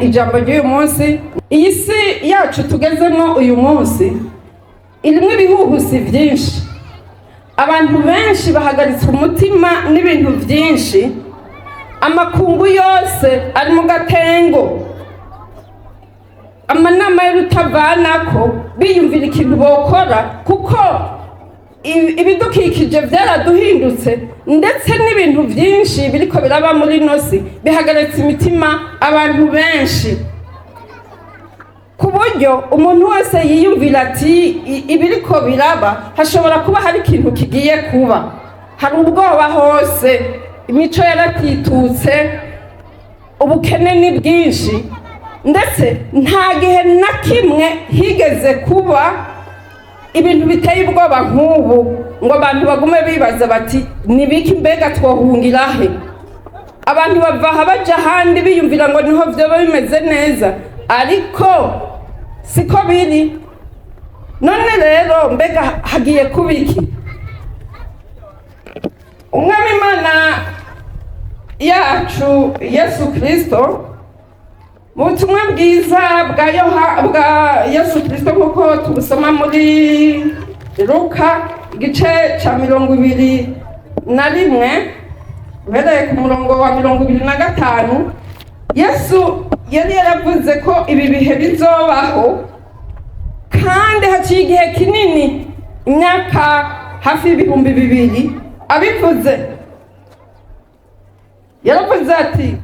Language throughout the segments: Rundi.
Ijambo ry'uyu munsi, iyi si yacu tugezemo uyu munsi irimo ibihuhusi byinshi. Abantu benshi bahagaritse umutima n'ibintu byinshi. Amakungu yose ari mu gatengo, amanama y'urutavanako, biyumvira ikintu bokora kuko ibidukikije byaraduhindutse, ndetse n'ibintu byinshi biriko biraba muri ino si bihagaritse imitima abantu benshi, ku buryo umuntu wese yiyumvira ati: "Ibiriko biraba, hashobora kuba hari ikintu kigiye kuba." Hari ubwoba hose, imico yaratitutse, ubukene ni bwinshi, ndetse nta gihe na kimwe higeze kuba ibintu biteye ubwoba nk'ubu ngo abantu bagume bibaza bati: "Ni biki? Mbega twohungira he?" Abantu bava aha baja ahandi biyumvira ngo niho vyoba bimeze neza, ariko siko biri. None rero mbega hagiye kuba iki? Umwami Imana yacu Yesu Kristo, mu butumwa bwiza bwa Yesu Kristo nk'uko tubusoma muri Luka, igice cya 21, uhereye ku murongo wa 25, Yesu yari yaravuze ko ibi bihe bizobaho, kandi haciye igihe kinini, imyaka hafi y'2000 abivuze. Yaravuze ati: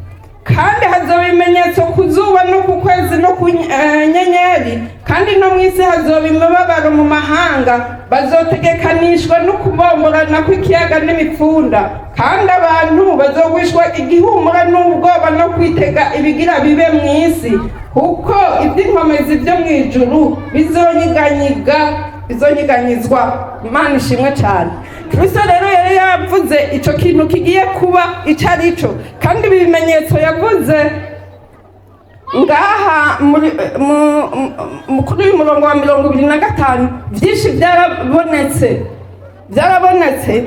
"Kandi hazoba ibimenyetso ku zuba no ku kwezi no ku nyenyeri, kandi no mu isi hazoba imibabaro mu mahanga, bazotegekanishwa no kubomborana kw'ikiyaga n'imipfunda, kandi abantu bazogwishwa igihumura n'ubwoba no kwitega ibigira bibe mu isi, kuko iby'inkomezi byo mu ijuru bizonyiganyiga, bizonyiganyizwa." Imana ishimwe cyane. Kristo rero yari yavuze ico kintu kigiye kuba ico ari cyo, kandi ibi bimenyetso yavuze ngaha kuri uyu murongo wa 25, byinshi byarabonetse, byarabonetse,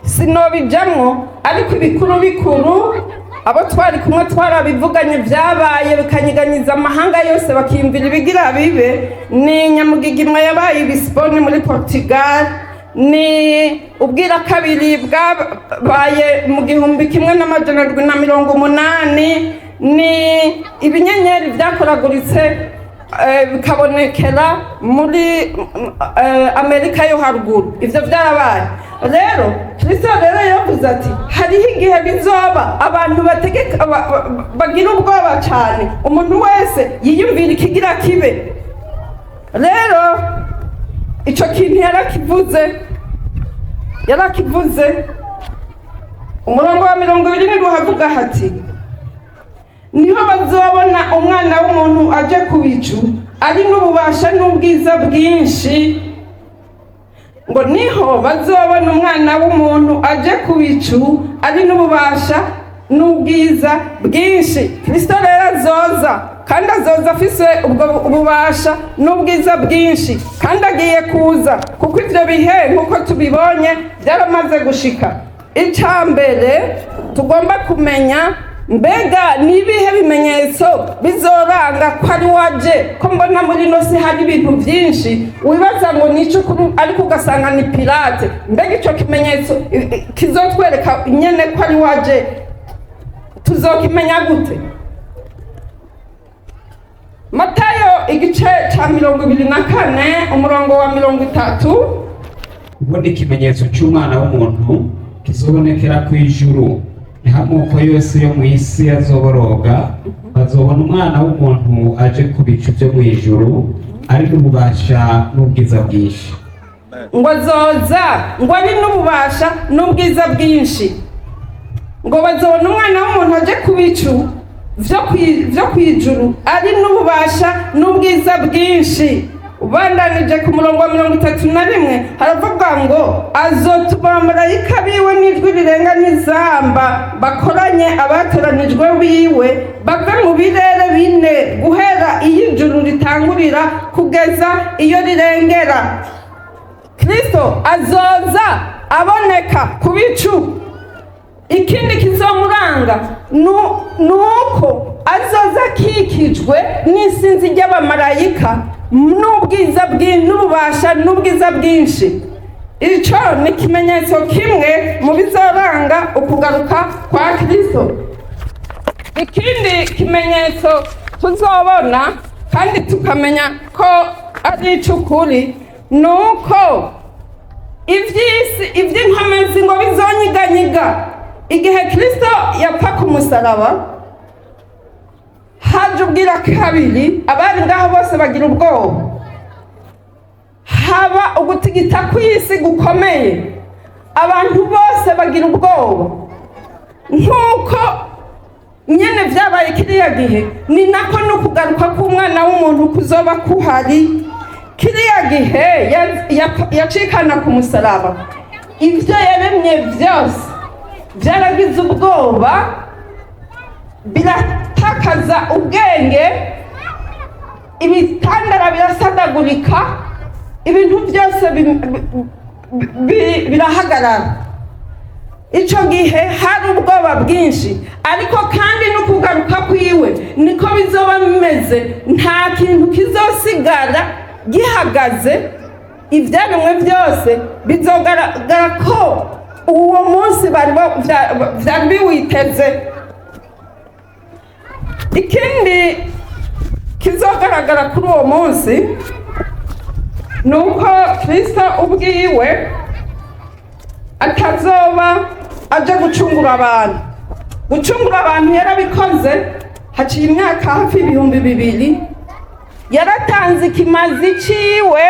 sinobijamwo, ariko ibikuru bikuru abo twari kumwe twarabivuganye, byabaye bikanyiganyiza amahanga yose bakiyumvira ibigira bibe, ni nyamugigima yabaye i Lisbonne muri Portugal, ni ubwira kabiri bwabaye mu 1780, ni ibinyenyeri byakoraguritse bikabonekera muri Amerika yo haruguru. Ivyo byarabaye. Rero Kristo rero yavuze ati: "Hariho igihe bizoba abantu bategeka bagira ubwoba cyane, umuntu wese yiyumvira ikigira kibe." Rero ico kintu yarakivuze, yarakivuze. Umurongo wa 27 havuga hati: "Niho bazobona Umwana w'umuntu aje ku bicu ari n'ububasha n'ubwiza bwinshi." Ngo niho bazobona Umwana w'umuntu aje ku bicu ari n'ububasha n'ubwiza bwinshi. Kristo rero azoza, kandi azoza afise ubwo bubasha n'ubwiza bwinshi, kandi agiye kuza, kuko ivyo bihe nk'uko tubibonye byaramaze gushika. Icya mbere tugomba kumenya: mbega ni ibihe bimenyetso bizoranga ko ari waje? Ko mbona muri ino si hari ibintu byinshi wibaza ngo ni icyo, ariko ugasanga ni pirate. Mbega icyo kimenyetso kizotwereka nyene ko ari waje tuzokimenya gute? Matayo igice cya 24, umurongo wa 30. Ubundi ikimenyetso cy'Umwana w'umuntu kizobonekera ku ijuru, niho amoko yose yo mu isi azoboroga, bazobona Umwana w'umuntu aje ku bicu byo mu ijuru ari n'ububasha n'ubwiza bwinshi. Ngo azoza ngo ari n'ububasha n'ubwiza bwinshi, ngo bazobona Umwana w'umuntu aje ku bicu vyo kw'ijuru ari n'ububasha n'ubwiza bwinshi. Ubandanije ku murongo wa 31, haravuga ngo azotuma abamarayika biwe n'ijwi rirenga n'inzamba, bakoranye abatoranijwe biwe bave mu birere bine, guhera iyo ijuru ritangurira kugeza iyo rirengera. Kristo azoza aboneka ku bicu. Ikindi kizomuranga ni uko Azoza akikijwe n'isinzi ry'abamarayika n'ubwiza n'ububasha n'ubwiza bwinshi. Icyo ni ikimenyetso kimwe mu bizoranga ukugaruka kwa Kristo. Ikindi kimenyetso tuzobona kandi tukamenya ko ari icy'ukuri ni uko iby'isi, iby'inkomezi ngo bizonyiganyiga. Igihe Kristo yapfa ku musaraba, haje ubwira kabiri, abari ngaho bose bagira ubwoba, haba ugutigita kw'isi gukomeye, abantu bose bagira ubwoba. Nk'uko nyene vyabaye kiriya gihe, ni nako no kugaruka k'Umwana w'umuntu kuzoba kuhari. Kiriya gihe yacikana ku musaraba, ibyo yaremye byose byaragize ubwoba, biratakaza ubwenge, ibitandara birasadagurika, ibintu byose birahagarara. Icyo gihe hari ubwoba bwinshi, ariko kandi no kugaruka kwiwe niko bizoba bimeze. Nta kintu kizosigara gihagaze, ibyaremwe byose bizogaragara ko uwo munsi bari vyari biwiteze. Ikindi kizogaragara kuri uwo munsi ni uko Kristo ubwiwe atazoba aje gucungura abantu. Gucungura abantu yarabikoze haciye imyaka hafi 2000. Yaratanze ikimazi ciwe,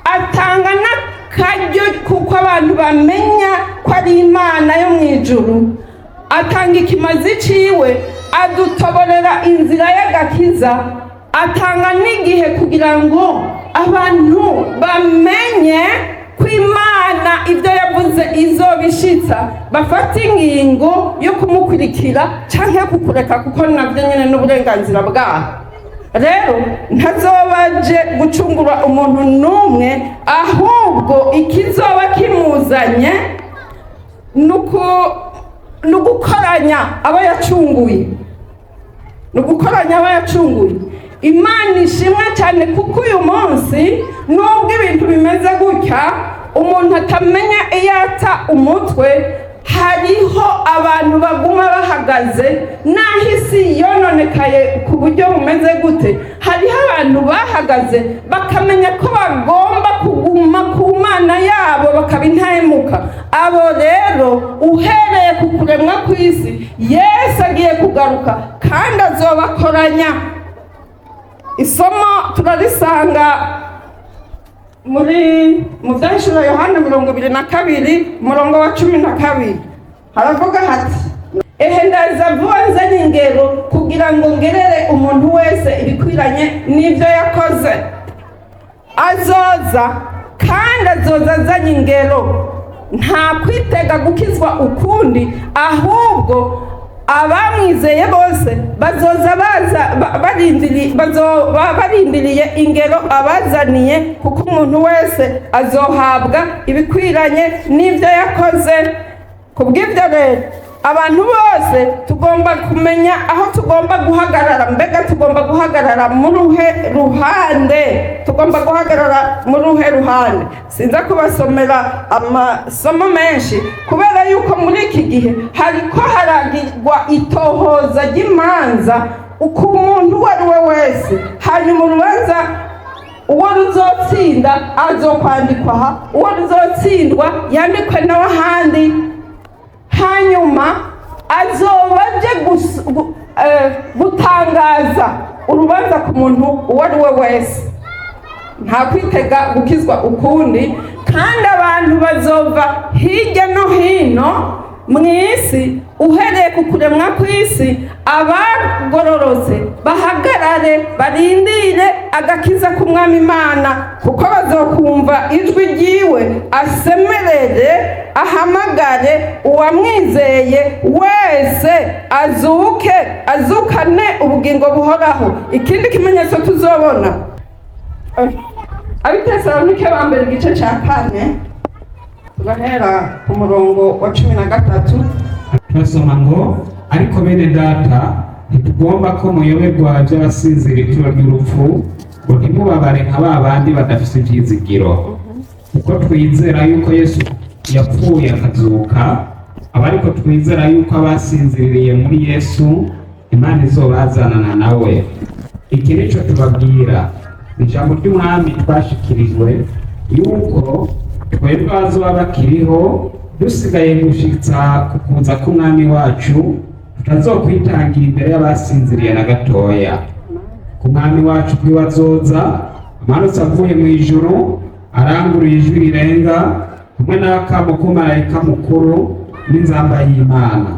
atanga n'akaryo kuko abantu bamenya ko ari Imana yo mu ijuru. Atanga ikimazi ciwe, adutoborera inzira y'agakiza, atanga n'igihe kugira ngo abantu bamenye ko Imana ibyo yavuze izobishitsa, bafate ingingo yo kumukurikira canke kukureka, kuko navyo nyene n'uburenganzira bwabo. Rero ntazoba aje gucungura umuntu n'umwe, ahubwo ikizoba kimuzanye ni ugukoranya abo yacunguye, ni ugukoranya abo yacunguye. Imana ishimwe cyane, kuko uyu munsi nubwo ibintu bimeze gutya, umuntu atamenya iyo ata umutwe, hariho abantu baguma bahagaze naho isi yononekaye ku buryo bumeze gute. Hariho abantu bahagaze bakamenya ko bagomba kuguma ku Mana yabo, bakaba intahemuka. Abo rero, uhereye ku kuremwa kw'isi, Yesu agiye kugaruka kandi azobakoranya. Isomo turarisanga muri mu Byahishura Yohana 22, umurongo wa 12. Haravuga hati: "Ehe, ndaza vuba nzanye ingero kugira ngo ngerere umuntu wese ibikwiranye n'ibyo yakoze." Azoza kandi azoza azanye ingero. Nta kwitega gukizwa ukundi, ahubwo abamwizeye bose bazoza baza bazoba barindiriye ingero abazaniye, kuko umuntu wese azohabwa ibikwiranye n'ibyo yakoze. Ku bw'ibyo rero, abantu bose tugomba kumenya aho tugomba guhagarara. Mbega tugomba guhagarara mu ruhe ruhande? Tugomba guhagarara mu ruhe ruhande? Sinza kubasomera amasomo menshi, kubera yuko muri iki gihe hariko haragirwa itohoza ry'imanza ku muntu uwo ari we wese. Hanyuma urubanza, uwo ruzotsinda azokwandikwa aha, uwo ruzotsindwa yandikwe nawe ahandi. Hanyuma azoba aje gutangaza urubanza ku muntu uwo ari we wese. Nta kwitega gukizwa ukundi, kandi abantu bazova hirya no hino mu isi, uhereye ku kuremwa kw'isi, abagororotse bahagarare barindire agakiza k'Umwami Imana, kuko bazokumva ijwi ryiwe asemerere, ahamagare uwamwizeye wese azuke, azukane ubugingo buhoraho. Ikindi kimenyetso tuzobona, Abitesalonike ba mbere igice cya 4, tugahera ku murongo wa 13. Turasoma ngo: "Ariko bene data Ntitugomba ko muyoberwa by'abasinzira ituro ry'urupfu, ngo ntimubabare nka ba bandi badafite ibyizigiro. Kuko twizera yuko Yesu yapfuye akazuka, aba ariko twizera yuko abasinziriye muri Yesu Imana izobazanana nawe. Iki nico tubabwira, ijambo ry'Umwami twashikirijwe, yuko twebwe abazoba bakiriho dusigaye gushitsa ku kuza k'Umwami wacu, tutazokwitangira imbere y'abasinziriye na gatoya. Ku Mwami wacu bwiwe azoza amanutse avuye mu ijuru, aranguruye ijwi rirenga, hamwe n'akamo k'umarayika mukuru n'inzamba y'Imana,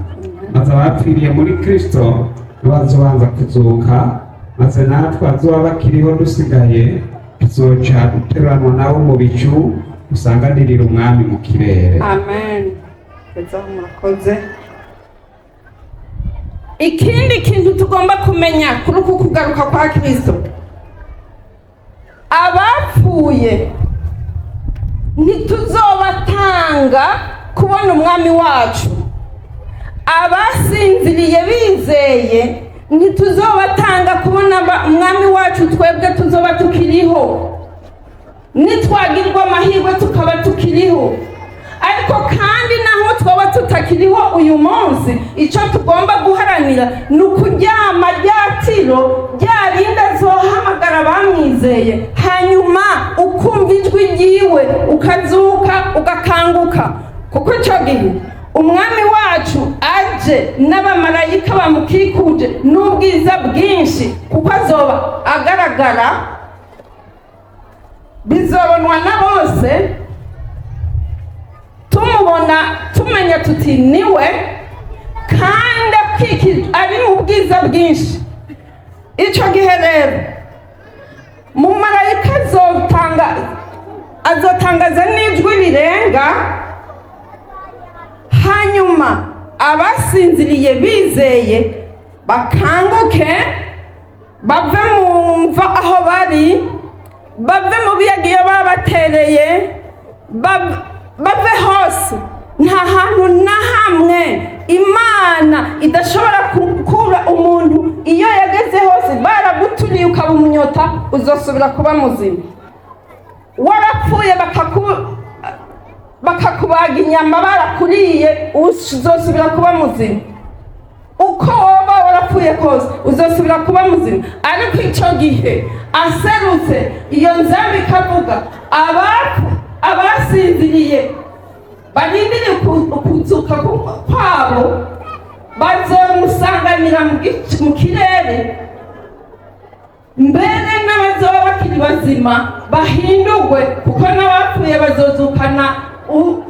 maze abapfiriye muri Kristo bazobanza kuzuka, maze natwe abazoba bakiriho dusigaye tuzoca duteruranwa nabo mu bicu, dusanganirira Umwami mu kirere. Amen. Gezaho, murakoze. Ikindi kintu tugomba kumenya kuri uku kugaruka kwa Kristo, abapfuye ntituzobatanga kubona Umwami wacu. Abasinziriye bizeye ntituzobatanga kubona Umwami wacu. Twebwe tuzoba tukiriho, nitwagirwa amahirwe tukaba tukiriho. Ariko kandi naho twaba tutakiriho uyu munsi, icyo tugomba guharanira ni ukuryama rya tiro rya rindi azohamagara abamwizeye, hanyuma ukumva ijwi ryiwe, ukazuka, ugakanguka. Kuko icyo gihe Umwami wacu aje n'abamarayika bamukikuje n'ubwiza bwinshi, kuko azoba agaragara, bizobonwa na bose, tumubona, tumenya tuti niwe, kandi akikije ari mu bwiza bwinshi. Icyo gihe rero mumarayika azotangaza n'ijwi rirenga, hanyuma abasinziriye bizeye bakanguke, bave mu mva aho bari, bave mu biyaga iyo babatereye, bave hose. Nta hantu na hamwe Imana idashobora gukura umuntu. Iyo yageze hose, baraguturiye ukaba umunyota, uzosubira kuba muzima. Warapfuye bakakubaga inyama barakuriye, uzosubira kuba muzima. Uko woba warapfuye kose, uzosubira kuba muzima. Ariko icyo gihe aserutse, iyo nzamba ikavuga, abasinziriye barindiriye kuzuka kwabo bazomusanganira mu kirere. Mbere n'abazoba bakiri bazima bahindurwe, kuko n'abapfuye bazozukana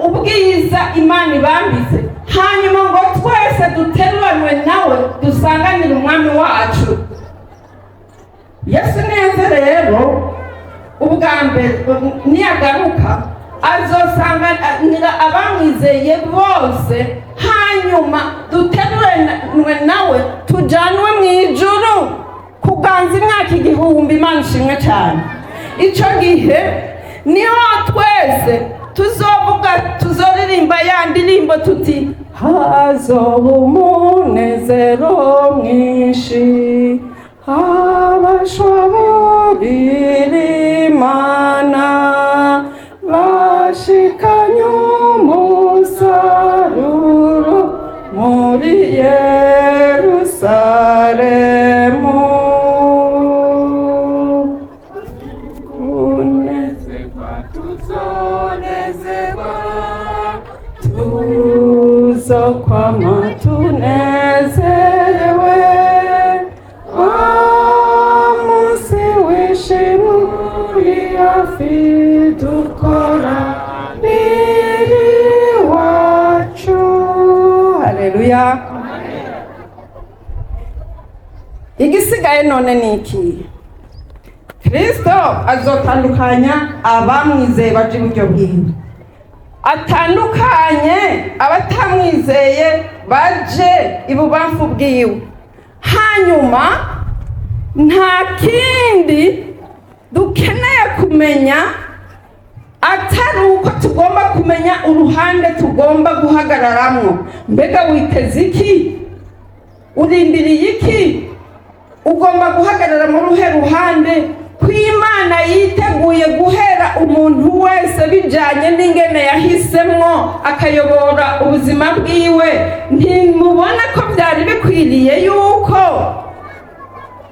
ubwiza Imana ibambitse, hanyuma ngo twese duteruranwe nawe, dusanganire Umwami wacu Yesu neza. Rero ubwa mbere niyagaruka azosanganira abamwizeye bose, hanyuma duteruranwe nawe, tujanwe mu ijuru kuganza imyaka 1000. Imana ishimwe cyane. Icyo gihe niho twese tuzovuga, tuzoririmba ya ndirimbo tuti: "Hazoba umunezero mwinshi, abashoborira Imana bashikanye umusaruro muri Yerusalemu." Kunezerwa, tuzonezerwa, tuzokwama tunezerewe wa munsi w'ishimwe uri hafi, dukora iwacu. Haleluya! Igisigaye none ni iki? Kristo azotandukanya abamwizeye baje iburyo bwiwe, atandukanye abatamwizeye baje ibubamfu bwiwe. Hanyuma nta kindi dukeneye kumenya atari uko tugomba kumenya uruhande tugomba guhagararamwo. Mbega witeze iki? Urindiriye iki? Ugomba guhagarara mu ruhe ruhande? Ko Imana yiteguye guhera umuntu wese bijanye n'ingene yahisemwo akayobora ubuzima bwiwe. Ntimubona ko byari bikwiriye yuko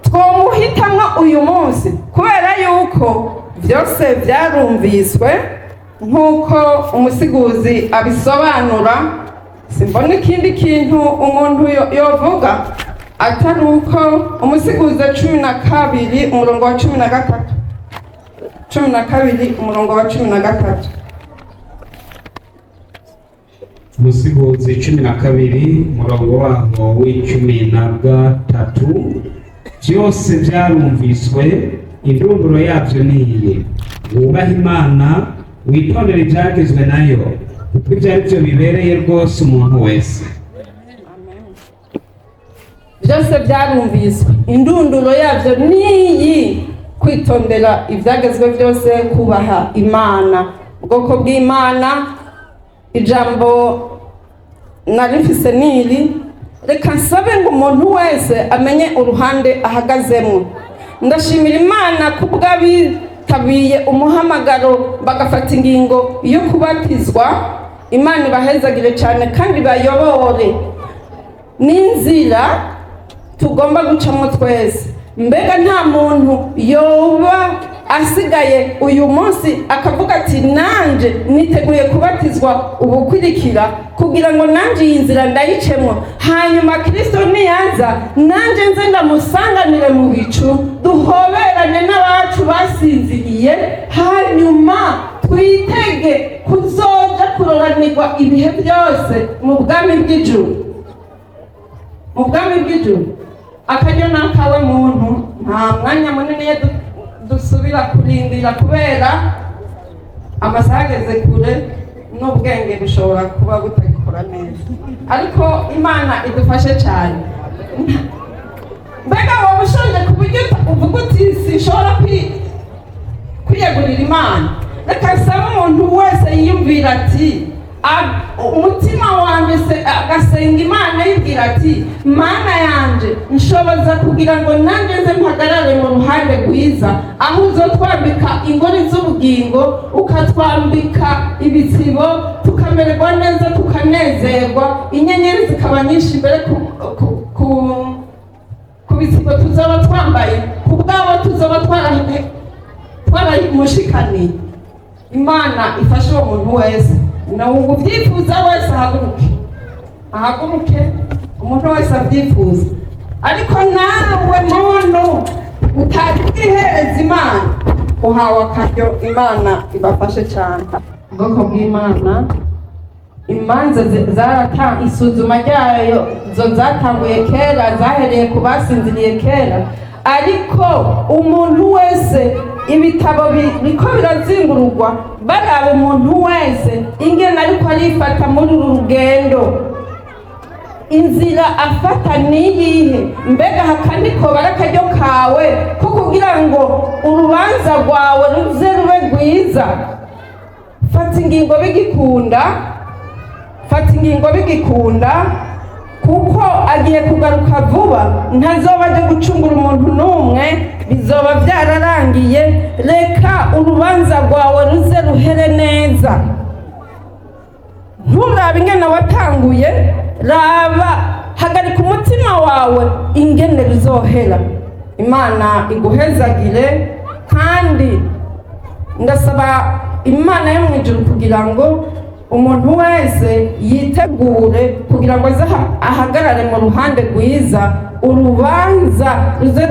twomuhitamwo uyu munsi? Kubera yuko byose byarumviswe nk'uko umusiguzi abisobanura, simbona ikindi kintu umuntu yovuga atari uko umusiguzi 12 umurongo wa 13, 12 umurongo wa 13. Umusiguzi 12 umurongo waho w'13: byose byarumviswe, indunduro yabyo ni iyi: wubahe Imana, witondere ibyagezwe nayo, kuko ibyo ari byo bibereye rwose umuntu wese. Byose byarumviswe, indunduro yabyo niyi: kwitondera ibyagezwe byose, kubaha Imana. Ubwoko bw'Imana, ijambo nari mfise niri: reka nsabe ngo umuntu wese amenye uruhande ahagazemo. Ndashimira Imana kubw'abitabiye umuhamagaro bagafata ingingo yo kubatizwa. Imana ibahezagire cyane kandi bayobore n'inzira tugomba gucamo twese. Mbega nta muntu yoba asigaye uyu munsi akavuga ati: "Nanje niteguye kubatizwa ubukurikira kugira ngo nanje iyi nzira ndayicemo, hanyuma Kirisito niyaza nanje nze ndamusanganire mu bicu, duhoberane n'abacu basinziriye, hanyuma twitege kuzoja kuroranirwa ibihe byose mu bwami bw'ijuru, mu bwami bw'ijuru"? Akaryo ni akawe muntu. Nta mwanya munini iyo dusubira kurindira, kubera amasaha ageze kure n'ubwenge bushobora kuba butagikora neza, ariko Imana idufashe cyane. Mbega wowe ushonje ku buryo uvuga uti: "Sinshobora kwiyegurira Imana"? Reka nsabe umuntu wese yiyumvira ati umutima wanjye agasenga Imana yibwira ati: "Mana yanje, nshoboza kugira ngo nanjye nze mpagarare mu ruhande rwiza, aho uzotwambika ingori z'ubugingo, ukatwambika ibitsibo, tukamererwa neza, tukanezerwa, inyenyeri zikaba nyinshi imbere ku bitsibo tuzaba twambaye, ku bwabo tuzaba twaramushikaniye." Imana ifashe uwo muntu wese nawe ubyifuza wese ahaguruke, ahaguruke umuntu wese abyifuza. Ariko nawe muntu utari bwihereza Imana, uhawe akaryo. Imana ibafashe cyane. Ubwoko bw'Imana, imanza zarata isuzuma ryayo zo zatanguye kera, zahereye ku basinziriye kera. Ariko umuntu wese, ibitabo biriko birazingururwa, baraba umuntu wese ingene ariko arifata muri uru rugendo. Inzira afata niyihe? Mbega hakandi koba ari akaryo kawe ko kugira ngo urubanza rwawe ruze rube rwiza? Fata ingingo bigikunda, fata ingingo bigikunda, kuko agiye kugaruka vuba. Ntazoba aje gucungura umuntu n'umwe, bizoba byararangiye. Reka urubanza rwawe ruze ruhere neza. Nturabe ingene watanguye, raba, hagarika umutima wawe ingene ruzohera. Imana iguhezagire. Kandi ndasaba Imana yo mu ijuru kugira ngo umuntu wese yitegure kugira ngo aze ahagarare mu ruhande rwiza, urubanza ruze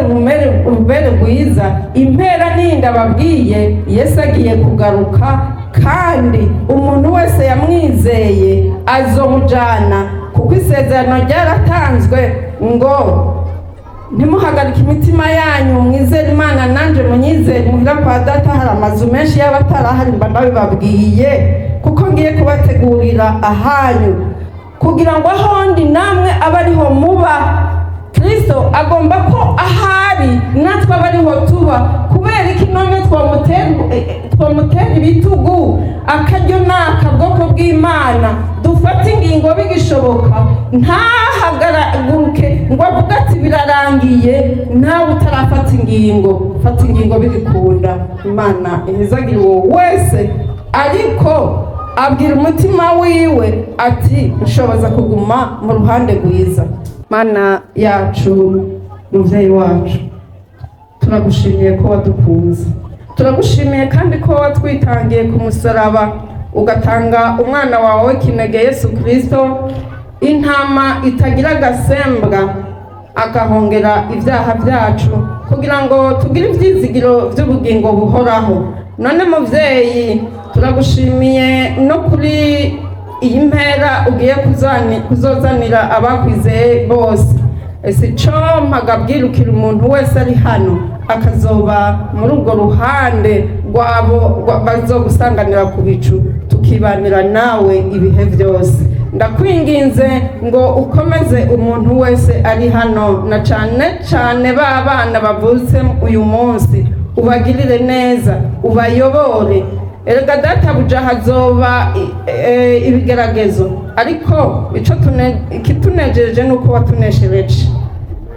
rubere rwiza. Impera n'iyindi ababwiye, Yesu agiye kugaruka, kandi umuntu wese yamwizeye azomujana, kuko isezerano ryaratanzwe ngo: "Ntimuhagarike imitima yanyu, mwizere Imana, nanjye munyizere. Muhira kwa Data hari amazu menshi, y'abatarahari mba ndabibabwiye, kuko ngiye kubategurira ahanyu, kugira ngo aho ndi namwe abe ariho muba." Kristo agomba ko ahari natwe abe ariho tuba. Kubera iki none twamutera? Twomutera ibitugu. Akaryo ni aka, bwoko bw'Imana, dufate ingingo bigishoboka. Ntahagaruke ngo avuge ati birarangiye nawe utarafata ingingo. Fata ingingo bigikunda. Imana ihezagire uwo wese ariko abwira umutima wiwe ati nshoboza kuguma mu ruhande rwiza. Mana yacu, muvyeyi wacu, turagushimiye ko wadukunze. Turagushimiye kandi ko watwitangiye ku musaraba, ugatanga umwana wawe w'ikinege Yesu Kirisito, intama itagira agasembwa, agahongera ibyaha byacu kugira ngo tugire ibyizigiro by'ubugingo buhoraho. None muvyeyi, turagushimiye no kuri iyi mpera ugiye kuzozanira abakwizeye bose. Ese ico mpagabwirukira umuntu wese ari hano akazoba muri urwo ruhande rwabo bazogusanganira ku bicu, tukibanira nawe ibihe byose. Ndakwinginze ngo ukomeze umuntu wese ari hano, na cane cane ba bana bavutse uyu munsi, ubagirire neza, ubayobore. Erega databuja, hazoba ibigeragezo, ariko ico ikitunejeje ni uko watuneshereje.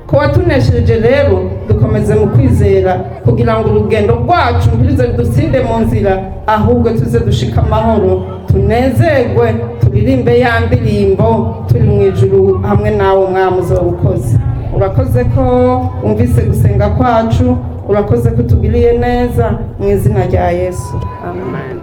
Ko watuneshereje rero, dukomeze mu kwizera kugira ngo urugendo rwacu ntiruze dutsinde mu nzira, ahubwo tuze dushike amahoro, tunezerwe, turirimbe ya ndirimbo turi mu ijuru hamwe nawe. Mwami, uzoba ukoze. Urakoze ko wumvise gusenga kwacu, urakoze ko utugiriye neza. Mu izina rya Yesu, amen.